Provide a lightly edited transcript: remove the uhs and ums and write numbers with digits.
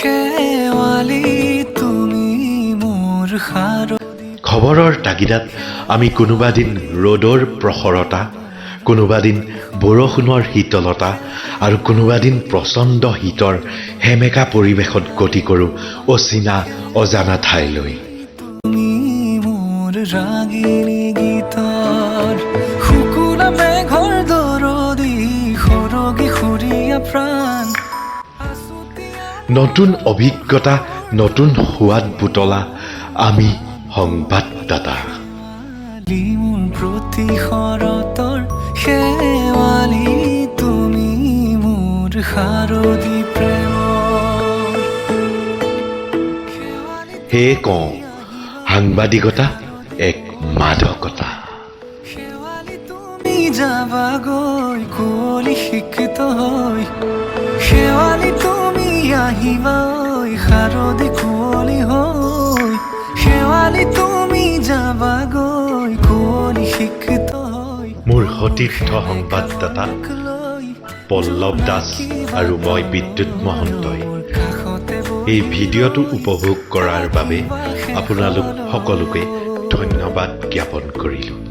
শেৱালি তুমি মোৰ শাৰদী। খবৰৰ তাগিদাত আমি কোনোবা দিন ৰ'দৰ প্ৰখৰতা, কোনোবা দিন বৰষুণৰ শীতলতা আৰু কোনোবা দিন প্ৰচণ্ড শীতৰ সেমেকা পৰিৱেশত গতি কৰোঁ অচিনা অজানা ঠাইলৈ। তুমি মোৰ ৰাগিনী গীতৰ শুকুলা মেঘৰ দৰদী সৰগী সুৰীয়া প্ৰাণ। নতুন অভিজ্ঞতা, নতুন সোৱাদ বুটলা আমি সংবাদদাতা। মোৰ প্ৰতি শৰতৰ শেৱালি তুমি মোৰ শাৰদী প্ৰেমৰ। সেয়ে কওঁ, সাংবাদিকতা এক মাদকতা। শেৱালি তুমি যাবাগৈ কুঁৱলী সিক্ত হৈ, শেৱালি তুমি আহিবা ঐ শাৰদী কুঁৱলী হৈ। শেৱালি তুমি যাবাগৈ কুঁৱলী সিক্ত হৈ। মোৰ সতীৰ্থ সংবাদদাতা পল্লৱ দাস আৰু মই বিদ্যুৎ মহন্তই এই ভিডিঅ'টো উপভোগ কৰাৰ বাবে আপোনালোক সকলোকে ধন্যবাদ জ্ঞাপন কৰিলোঁ।